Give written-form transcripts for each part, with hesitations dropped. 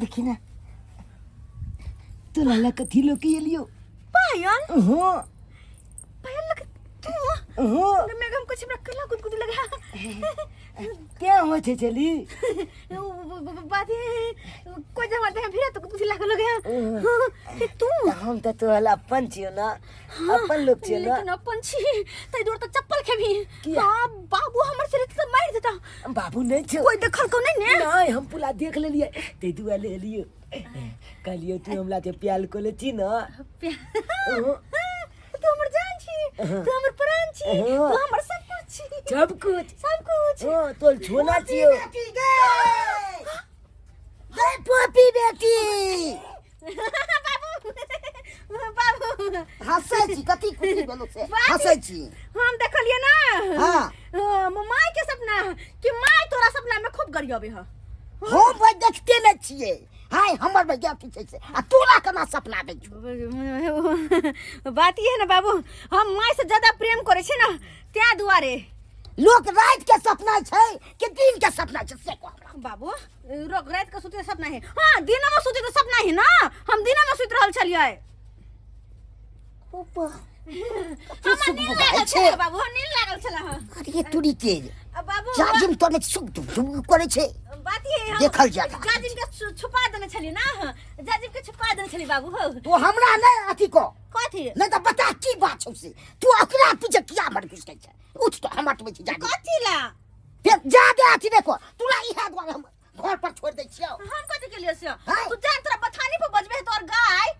देखी ना तोरा लए कथी लऽ के एलियो पायल हाँ पायल लग तू हाँ मैं हम कुछ हमरा कला गुदगुदी लगा क्या हो छे चली बात कोई जमा दे फिर तो गुदगुदी लागल लगे हे तू हम तऽ तोहला अपन छियो ना अपन लोग छियो ना लेकिन अपन छी तै दूर तो चप्पल खेबी किया? हां बाबू हमर शरीर से मार देता बाबू नहीं छो कोई देखल को नहीं ने नहीं हम पुला देख लेलिए तै दुआरे एलियो कहलियो तू हमरा जे प्याल को ले छी ना तू हमर जान छी तू हमर प्राण छी हाँ। तू हमर सब कुछ छी सब कुछ सब कुछ हाँ तोल छोना छियो गई पोपी बेटी बाबू बाबू हंसै छी कथी खुशी भेलो से हंसै छी हम देखलिए ना हाँ। माय के सपना कि माय तोरा सपना में खूब गरियाबे ह हम भाई देखते नहि छियै हाय हमर भाई अथी छै से आ तोरा केना सपना आबै छौ बात ये है ना बाबू हम माय से ज्यादा प्रेम करे छी ना त्या दुआरे लोक राति के सपना छै कि दिन के सपना छै से कह हमरा बाबू रोक रात के सुते सपना है हाँ दिन में सुते तो सपना है ना हम दिन में सुत रहल छलियै हमरा नींद लागल छलै बाबू नींद लागल छलै हँ। अरे ये तुरी के अब बाबू जाजिम तोने सुख दुख दुख करे छै बात ये हम देखल जाता। जाजिम के छुपा देने छलियै ना जाजिम के छुपा देने छलियै बाबू हो तू हमरा नहि अथी कह कथी नहि तऽ बता की बात छौ से तू ओकरा पीछे किया मर घुस छै उठ तो हम हटबै छी जाके कथी ला फेर जादे अथी देखो तोरा इएह दुआरे हम घर पर छोड़ दै छियौ हम कथी के लिए से हाँ। तू जान तोरा बथानी पर बजबे है तोर गाय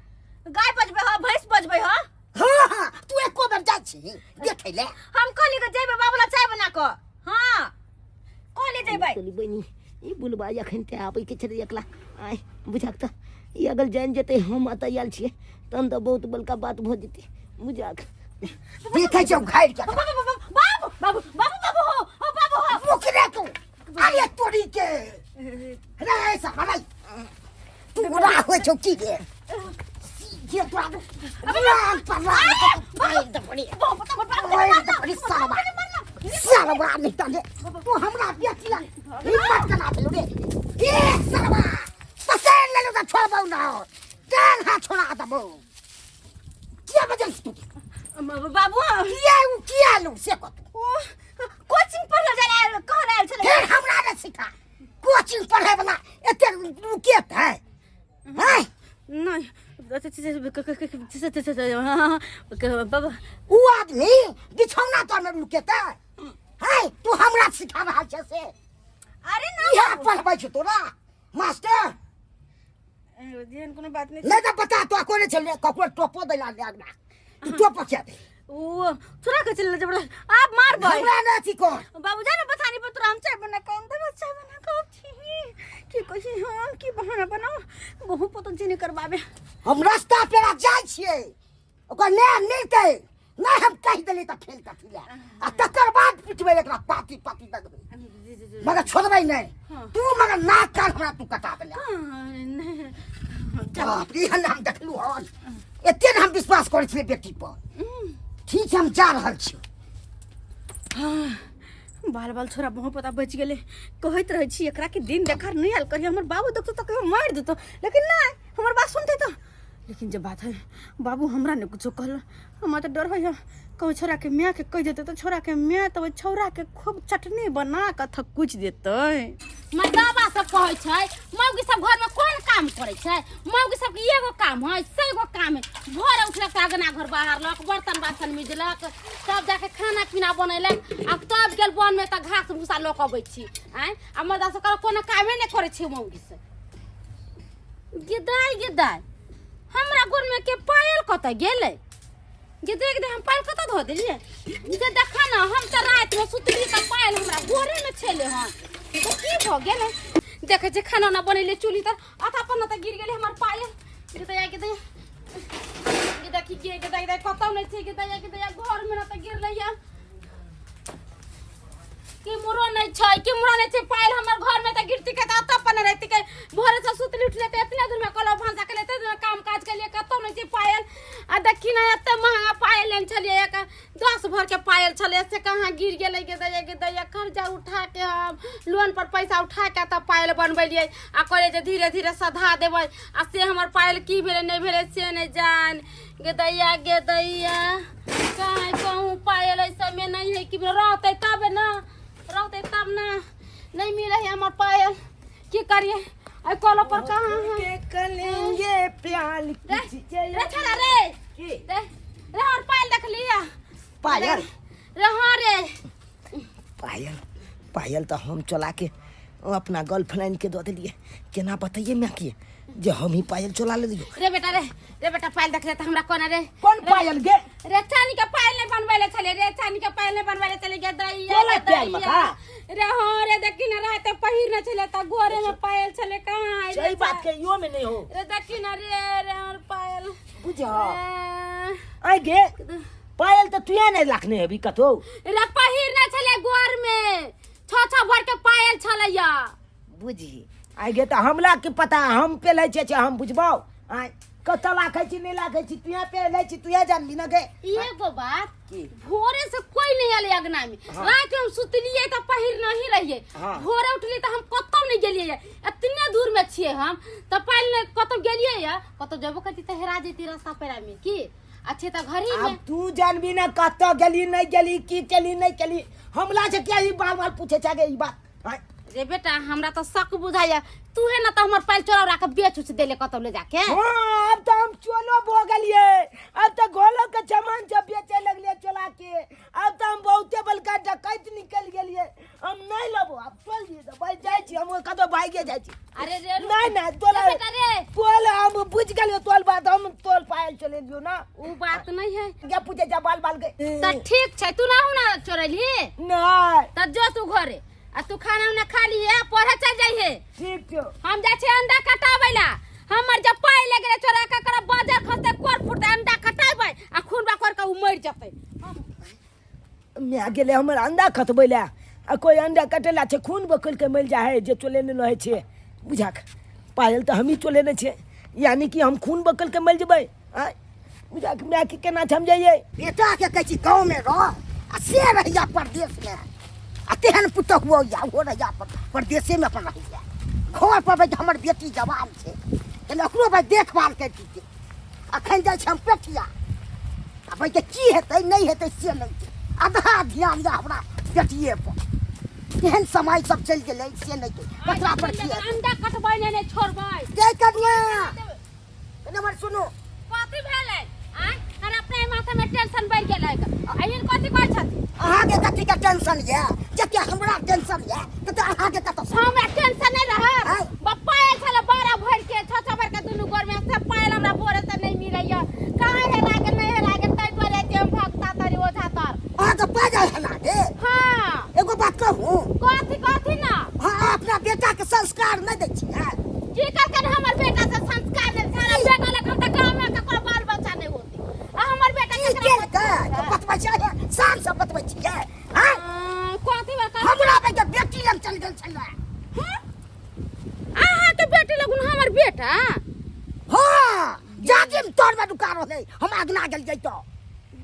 गाय बजबे हो भैंस बजबे हो हाँ हाँ तू एको बेर जाइ छी देखै ले हम कहली के जेबे बाबू ला चाय बना क हां कहली जेबे चली बहिनी ई बुलबा अखन ते आबै के छलै एकला आय बुझाक तऽ ई अगर जानि जेतै हम एतऽ आयल छियै तहन तऽ बहुत बड़का बात भऽ जेतै बुझाक देखै छियौ घायल के बाबू बाबू बाबू बाबू बाबू हो हो बाबू हो रुक रे तू अरे तोरी के रे ऐसा हराई तू गोरा होइ छौ की रे सीधे तोरा राम पर राम भाई दपड़ी भाई दपड़ी सारवा सारवा नहीं ताने तू हमरा बेटी लग हिम्मत कना भेलु रे ए सारवा पसेर लेलु त छोड़बौ ना जान हाथ छोड़ा देबौ किया बजल तू बाबू किया उ किया लू से कह तू कोचिंग पढ़ल जाला कहल आयल छलै फिर हमरा ने सिखा कोचिंग पढ़े वाला एते रुकेत है हैं नहीं बाबा उ आदमी बिछौना तर में रुकेत है हैं तू हमरा सिखा रहल छै से अरे ना इहे पढ़बै छै तोरा मास्टर जेहन कोनो बात नहीं नहीं तो बता तो कोने चल ककरो टोपो दैला ले अगला तू टोपो क्या दे ओ चुरा के चल जबरदस्त आप मार भाई हमरा ना अथी कर बाबू जा ना बथानी पर तोरा हम चाय बना के अंदर चाय बना के छी की कही हम की बहाना बनाओ बहुत पतन चीनी करवाबे हम रास्ता पेरा जाइ छियै ओकर ने मिलतै नहि हम कहि देली तऽ फेल कथी लए आ तकर बाद पिटबै एकरा पाती पाती लगबै मगर छोड़बै नहि तू मगर नाक कान हमरा तू कटा देले बाप रे एहन हम देखलू हन एते ने हम विश्वास करै छलियै बेटी पर ठीक छै हम जा रहल छी बाल बाल छोरा बहुत पता बचि गेलै कहैत रहै छी एकरा कि दिन देखार नहि आयल करी हमर बाबू देखतो तऽ कहियो मारि देतो लेकिन नहि हमर बात सुनते तऽ लेकिन जब बात है बाबू हमरा ने कुछो कहल हमरा तऽ डर होइए कहू छोराके मायके कहि देतै तऽ छोराके माय तऽ ओहि छौड़ाके खूब चटनी बना कऽ थकुचि देतै मर्दाबा सब कहै छै मौगी सब घर में कोन काम करै छै मौगी सबके एगो काम है सएगो काम है भोर उठलक तऽ अगना घर बाहरलक बर्तन बासन मिजलक तब जाके खाना पीना बनेलक आ तब गेल वन में तऽ घास भूसा लऽ कऽ अबै छी आँय आ मर्दा सब कहलक कोनो कामे नहि करै छै मौगी सब गे दाइ हमरा गोर में के पायल कतऽ गेलै गे देख दे हम पायल कतऽ धो देलियै जे देखा ना हम तऽ राति में सुतली तऽ पायल हमरा गोरे में छेले हन तऽ की भऽ गेलै देखै छै खाना उना बनेलियै चूल्ही तर अता पर न तऽ गिर गेलै हमर पायल। गे दैया, गे दैया, गे देखी गे, गे दैया, कतौ नहि छै। गे दैया, गे दैया, घरमे न तऽ गिरलै। केम्हरो नहि छै, केम्हरो नहि छै पायल हमर। घरमे तऽ गिरती के तऽ अतऽ पर नहि रहती के। भोरे से सुतली उठले तऽ एतने दूरमे कहलहुँ भनसा के, एते दूरमे काम काज केलियै, कतौ नहि छै पायल। आ देखी ने, एते महंगा पायल लेने छलियै, एक 10 भर के पायल छलै, से कहाँ गिर गेलै? गे दैया, गे दैया, कर्जा उठा के, हम लोन पर पैसा उठा के तब पायल बनबेलियै आ कहलियै जे धीरे धीरे सधा देबै, आ से हमर पायल की भेलै, नहि भेलै से नहि जान। गे दैया, गे दैया, कहाँ कहूँ पायल एहि सबमे नहीं है कि रहते तब ना, रहते तब ना। नहीं मिले है हमर पायल, की करिए? एहि कल पर कहाँ है? के कलेंगे प्याल। रे रे छोड़ा रे। की? रे रे, और पायल देख लिया? पायल? रे हाँ रे। पायल, पायल तऽ हम चला के अपना गर्लफ्रेंड के दऽ देलियै। केना बतैयै माय के जे हम ही पायल चला लेलियै? रे बेटा रे, रे बेटा, पायल देख ले तऽ हमरा कोना रे। कोन पायल गे? रे, चानी के पायल नहीं बनबै ले छले रे, चानी के पायल नहीं बनबै ले छले। गे दैया। कोला गे पायल दैया। बता? रे हाँ रे, देखी ना, रहते पहिर न छले तऽ गोरे में पायल छले, कहाँ है रे? सही बात के यो में नहीं हो। रे देखी ना रे, रे हमर पायल। बुझ रे। आइ गे, पायल तऽ तुए नहीं लाखने हेबी कतौ। रे, पहिर न छले गोर में, छह छह भर के पायल छले या। बुझी आइ गे, तऽ हमरा की पता? हम पेलै छियै, हम बुझबौ? आइ कतऽ राखै छी, नहि राखै छी, तुए पेलै छी, तुए जानबी न गे। एगो बात। की? भोरे से कोई नहीं आले अगना में। रात में हम सुतलिए तऽ पहिर नहीं रहिए। भोरे उठलिए तऽ हम कतौ नहीं गेलिए। इतने दूर में छिए हम तऽ पायल नहीं कतौ गेलिए या कतौ जेबो करती तऽ हेरा जैती रास्ता पेरा में। की अच्छे तऽ घर ही में। आब तू जानबी ना कतऽ गेली, नहि गेली, की केली, नहि केली। हमरा से क्या ई बार बार पूछे छे ई बात आँय? रे बेटा, हमरा तऽ शक बुझाइया, तू है ना तऽ हमर पायल चोरा उड़ा के बेच उच देले कतौ ले जाके। हाँ, अब तो हम चोलो भो गेलिए, अब तो घोलो के सामान सब बेचे लगलिए चोला के। अब तो हम बहुते बड़का डकैत निकल गेलिए। हम नहीं लेबो, अब चल दिए तो भाई जाइ छी, हम कतौ भागे जाइ छी। अरे रे। नहीं नहीं, तोल रे बेटा रे। तोल हम बुझ गेलियो तोल बात, हम तोल पायल चले लियो ना। उ बात नहीं है। क्या पूछे जा बाल बाल के। तऽ ठीक छै, तू ना हो ना चोरैली? नहीं। तऽ जो तू घरे आ तू खाना उना खा लिए, पढ़े चल जाइहे। ठीक छौ। हम जाइ छियै अंडा कटाबै ला। हमर जब पाइ लग गेलै चोरा के, कर बाजार खसतै, कोर फुटतै, अंडा कटाबै आ खून कर के उ मरि जेतै। माय गेलै हमर अंडा खतबै लए, आ कोइ अंडा कटेला छै खून बकल के मरि जाइ है जे चोलेने रहै छै। बुझाक पायल तऽ हमही चोलेने छियै, यानी कि हम खून बकल के मरि जेबै। आँय बुझाक, मायके केना समझैयै? बेटा के कहै छी गाँव में रह, आ से रहैया परदेश में, आ तेहन पुतहु होइया, ओहो रहैया परदेशे में अपन रहैया। घर पर भाई हमर बेटी जवान छै, कनि ओकरो भाई देखभाल करि दितै। अखन जाइ छै हम पेठिया, आ भाई के की हेतै, नहि हेतै से नहि छै। आधा ध्यान यऽ हमरा बेटिए पर। केहन समय सब चलि गेलै से नहि छै, ककरा पर की हेतै। अंडा कटबै नहि, नहि छोड़बै। जय कनिया, कनि हमर सुनू। कथी भेलै? आँय, हमरा अपने माथा में टेंशन बढ़ि गेलै। अहिन कथी कहै छथिन? अहाँके कथीके टेंशन यऽ? जते हमरा टेंशन यऽ तते अहाँके कतऽ? हमरा टेंशन नहि रहत? आँय? बप्पा आयल छलै 12 भरि के, छह छह भरि के दुनू गोर में से पायल हमरा भोरे से नहीं मिलैया। कहाँ हेरा गेल, नहीं हेरा गेल, ताहि दुआरे एते हम भगता तरी ओझा तर। अहाँके पायल हेला गे? हाँ। एगो बात कहू? कथी? कथी ना? हाँ, अपना बेटाके संस्कार नहि दै छियै? की करतन हमर बेटा से संस्कार नहि? सारा बेटा लग हम तऽ गाँव में ककरो बाल बच्चा नहीं होते, आ हमर बेटा की केकरा? केलकै तऽ बतबै छियै, शान से बतबै छियै। आँय? कथी बा? हमरा बेटा बेटी लग चलि गेल छलै। अहाँके बेटी लगुन हमर बेटा? हाँ, जाजिम तर में नुका रहलै, हम अगना गेलियै तऽ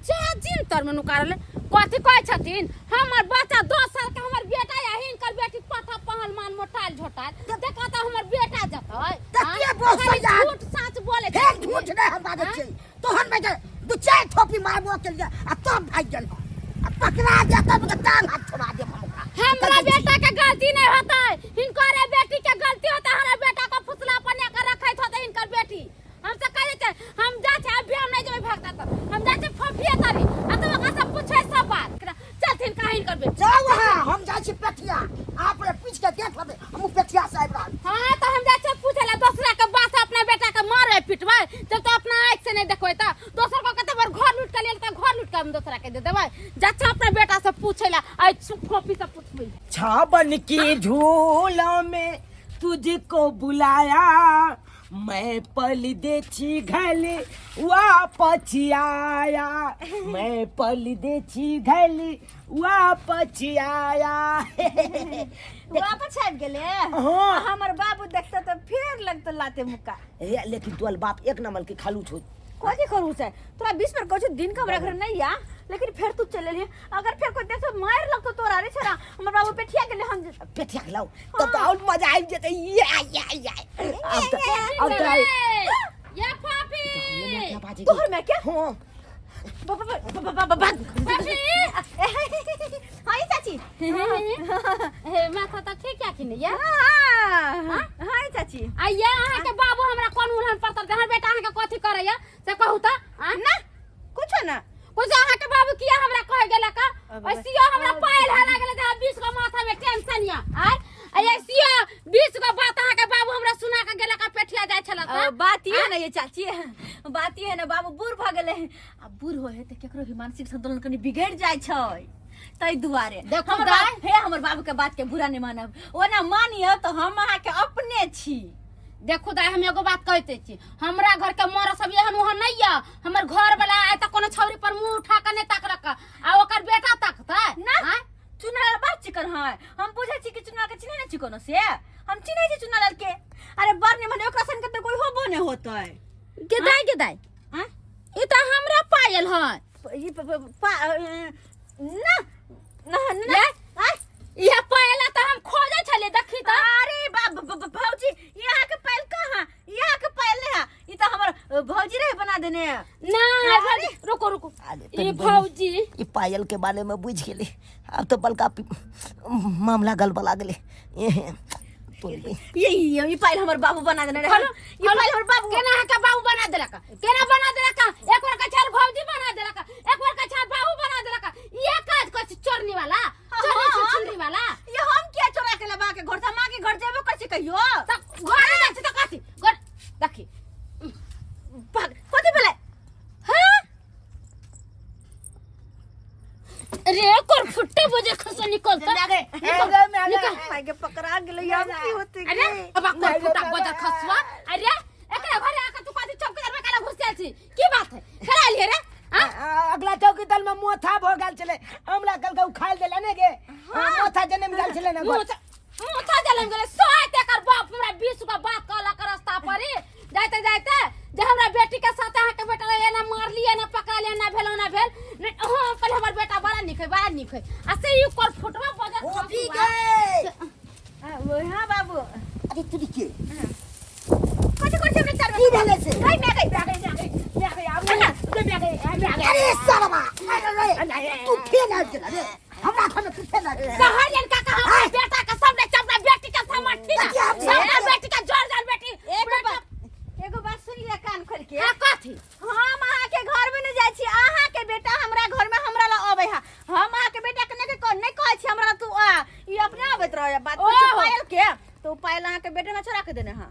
जाजिम तर में नुका रहलै। कथी कहै छथिन? हमर बच्चा 10 साल के हमर बेटा या हिनकर बेटी पठा पहलमान मोटाइल झोटाइल देखा तऽ हमर बेटा जतै। तऽ आँय? के बहुत खाली सही झूठ साँच बोले फेर छथिन। झूठ नहि हम बाजै आँय? छियै। तोहन बेटा दू चारि थोपी मारबो केलियै आ तब भागि गेल, आ पकड़ा जाय तब टांग हाथ छोड़ा देब हम ओकरा। हमरा बेटा के गलती नहीं होता है, हिनकर बेटी के गलती होता है। हमरा बेटा को फुसला बना के रखैत होता हिनकर बेटी। हमसे कह देते हम जा छै, अभी हम नहीं जेबै भगता तर, हम जा छै फफिए तरी आ तो ओकरा सब पूछै सब बात। चलथिन कहाँ हिनकर बेटी? जाउ अहाँ, हम जाइ छी पेठिया, अहाँ पूरा पूछि के देख लेबै, हम पेठिया से आबि रहल। हाँ, तो हम जा छै पूछे ला। दोसरा के बात से अपना बेटा के मारबै पिटबै जब तो अपना आँख से नहीं देखबै तऽ दोसर को कते बार घर लूट के लेल तऽ घर लूट के हम दोसरा के दे देबै। जा छै अपना बेटा से पूछे ला, आ फोफी से पूछबै। छाबन की झूला में तुझको बुलाया मैं परदेसी घर वापस आया मैं परदेसी घर वापस आया। वापस आबि गेलै। हाँ। हमर बाबू देखते तऽ फेर लगतौ लाते मुक्का। हे, लेकिन तोहर बाप एक नंबर के खालू छौ। कथी करू से तोरा 20 बेर कहै छौ दिन के हमरा घर नहीं आ, लेकिन फेर तू चल एलिही। अगर फेर कोई देखतो मारि लगतो तोरा रे छोरा। हमर बाबू पेठिया गेलै हम पेठिया के लाउ तब तऽ और मजा आबि जेतै। या या या अब तऽ या पापी तोहर माय के? हाँ। भाग। पापी। हाँ चाची। हे माथा तऽ ठीक है कि नहीं या? हाँ हाँ चाची। आइया अहाँ के बाबू हमरा कोन उलहन पड़तल? हमर बेटा अहाँ के कथी करैया से कहू तऽ? ना कुछो ना। कुछ अहाँ के बाबू किया हमरा कह गेला का? ऐसियो हमरा पायल हरा गेलै तऽ 20 गो माथा में टेंशन या आय ऐसियो 20 गो बात अहाँ के बाबू हमरा सुना के गेला का पेठिया जाय छला तऽ। बात ये है ना ये चाची, बात ये है ना बाबू बूढ़ भऽ गेलै। आ बूढ़ होय है तऽ केकरो भी मानसिक संतुलन कनि बिगड़ि जाइ छै, ताहि दुआरे देखू हमर दाइ। हे हमर बाबू के बात के बुरा नहीं मानब, ओना मानियो तऽ हम अहाँ के अपने छी। देखू दाइ, हम एगो बात कहते छी, हमरा घर के मर सब एहन ओहन नहीं या। हमर घर वाला आय तऽ कोनो छौरी पर मुंह उठा के नहीं तकलक आ ओकर बेटा तकतै ना। चुनालाल बात चिकन है, हम बुझै छी कि चुनालाल के चिन्है नहि छी कोनो से, हम चिन्है छी चुनालाल के। अरे बड़ निमन, ओकरा सन के तऽ कोई होबो नहि होतै। गे दाइ, गे दाइ, आँय? ई तऽ हमरा पायल है। ई ना, ना, ना, ले। आँय? इहे पायल तऽ हम खोजै छलियै, देखी तऽ। अरे बाप, भौजी, यहाँ के पायल कहाँ? यहाँ के पायल नहीं है, ई तऽ हमर भौजी रहे बना देने। ना भौजी, रुको रुको, अरे ई तनी भौजी ई पायल के बारे में बुझि गेलै, आब तऽ बड़का मामला गड़बड़ा गेलै। एहे, तोरी बहिन। ये पायल हमर बाबू बना देने रहे। हेलो, ई पायल हमर बाबू केना अहाँ के बाबू बना देलक? केना बना देलक? एक बार कछार भौजी बना देलक, एक बार कछार बाबू बना देलक। ये काज करै छी चोरनी वाला, चोरनी हाँ। छिछुनरी वाला। ये हम किया चोरा के लेबा के घर से? माँ के घर जेबो करै छी कहियो? तऽ घर नहि जाइ छी तऽ कथी? घर देखी। भाग, कथी भेलै? हाँ? रे कोर फुट्टे बजे खसो निकलता। निकल। माय के पकड़ा गेलै, आब की होतै? अरे बाबा कोर फुटा बजे खसुआ। अरे एकरा घरे आके तू कथी चौकीदार में काला घुस जाइ छी? की बात है? करा लिए रे? हाँ? अगला चौकीदार में मोथा भ गेल छलै, हमरा कहलकै उखाड़ि देला ने गे। मोथा जनमि गेल छलै ने। मोथा जनमि गेलै। सोइत एकर बाप हमरा 20 गो बात कहलक रास्ता पर ही। जाइते जाइते जे हमरा बेटी के साथ अहाँ के बेटा एना मारली, एना पकड़ली, एना भेल, ओना भेल। नहीं, हाँ, कहले हमर बेटा बड़ा नीक है, बड़ा नीक है। आ से ई कोर फुटवा बजर गोपी खसुआ। गे। हाँ बाबू। अरे तुरी के? कथी करै छी हमरा चार की भेलै से? गई, मैं गई, मैं गई, मैं गई, मैं गई, आबू। अरे सरवा, अरे रे, तू फेर आबि गेला रे। हमरा घर में तू फेर आबि गेला। कहलियन काका, हमरा बेटा के सामने चपड़ा बेटी के सामने ठीक कथी आबि है। गेला? सबटा बेटी के जोर जोर बेटी। एगो बात सुन लिअ कान खोल के। हाँ, कथी? हम अहाँ के घर में नहीं जाइ छी, अहाँ के बेटा हमरा घर में हमरा ला अबै है। हम अहाँ के बेटा के नहीं नहीं कहै छी हमरा तू आ, ई अपने आबैत रहै। बात ओहो। पूछू पायल के, तो पायल अहाँ के बेटे में चोरा के देने है।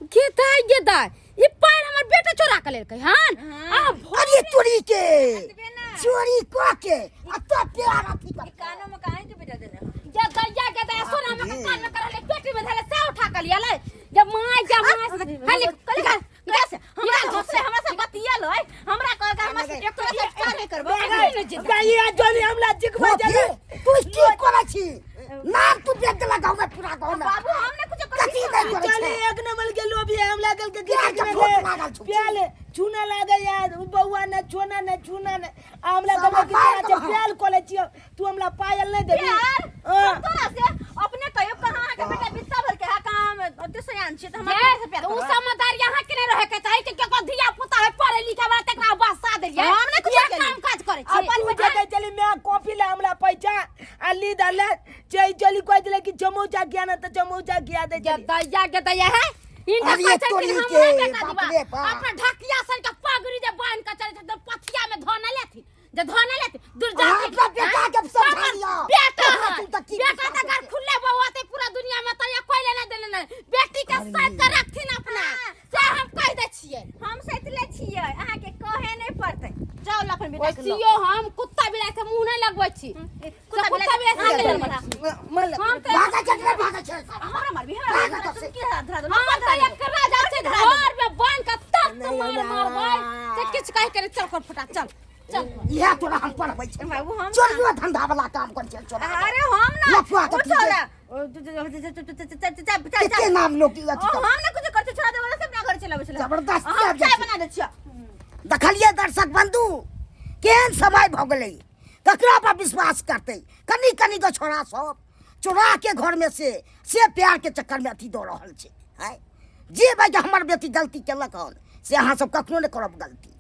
गे दाइ, गे दाइ, ई पायल हमर बेटा चोरा के लेलकै हन। आ अरे तोरी के एतबे ना। चोरी क के आ तो प्यार अथी कर। ई कानो में काहे के बेटा देने है? गे दैया, गे दैया, सोना में के कान में करले, पेटी में धले से उठा के लिया ले। जब माय, जब माय, हां निकाल, निकाल से। हमरा से, हमरा से बतियल है, हमरा कह के हमरा से एक तोरा से प्यार नहीं करबो। गई जोनी हमरा जिगबै गोपी, जले। तू की करै छी? नाम तू बेच देला गाँव में, पूरा गाँव में। बाबू हम ने कुछ कथी नहि करै चली छै? एक नंबर के लोभी है, हमरा कहलकै कि प्यार के में भूत ले, लागल छौ। प्याल चूना लागे यार, उ बौआ ने चूना ने चूना ने। आ हमरा साला कहलकै कि पायल तोरा जे कहाँ? प्याल कोले छियौ, तू हमरा पायल नहि देबही। प्यार? हाँ। हम तोरा से अपने कहियो कहाँ अहाँ के बेटा बित्ता भर के है, कहाँ हम ओते सयान छी तऽ हमरा ये, से प्यार उ करबै। समझदार यहाँ के नहीं रहे के चाही कि केको धिया पुता है पढ़े लिखे वाला तकरा बसा देलियै। हम नहि कुछो ये केलियै। काम काज करै आ छी। तू जे कहै छली मैं कॉपी ले हमरा पैसा आ ली दले चल चली कहि देले कि चमौचा किया ना तऽ चमौचा किया दे गे छली। दैया, गे दैया है। इनका अरे कहै छै कि तोरी हमरा के, बेटा बाप दिबा। रे बाप। अपना ढकिया सन के पगड़ी जे बांध के चलै छै, तऽ पथिया में धो न लेथि। जे धो न लेथि, दूर जा अहाँ अपना बेटा के समझा लिअ। बेटा तोहरा है। तू तऽ की बेटा तऽ घर खुले बौआ ते पूरा दुनिया में तऽ कोई लेना देना नहीं। बेटी के साथ के रखथिन अपना, से हम कहि दै छियै। हम सैतले छियै, अहाँ के कहे नहीं पड़तै। जाउ लऽ अपन बेटा के लऽ। वैसियो हम कुत्ता बिलाइ से मुंह नहीं लगबै छी। कुत्ता कुत्ता बिलाइ बिलाइ से से हम नहीं हम लगबै। हम तऽ भागै छै कि नहि भागै छै? हमरा मारबी, हमरा मारबी, भागऽ तुम की धरा दो? हम तऽ एकरा जाइ छै घर में बन के तत मार मारबै से किछु कहि के नहि। चल कर फटा, चल चल। इएह तोरा हम पढ़बै छै। बाबू, हम चोरियो धंधा वाला काम कर छै चोरा। अरे हम ना लफुआ के ओ पीछे। छोड़ा ओ चल चल चल चल। कते नाम लोक अथी ओ कर- हम ना कुछ करते, छोड़ा दे वाला सब ना घर चलाबै छलै। जबरदस्ती हम आबि जाइ चाय छै। बना दै छियै। देखलियै दर्शक बंधु, केहन समय भऽ गेलै? ककरा पर विश्वास करतै? कनि कनि के छोड़ा सब चोरा के घर में से प्यार के चक्कर में अथी दऽ रहल छै। आँय जे भाई हमर बेटी गलती केलक हन, से अहाँ सब कखनो नहि करब गलती।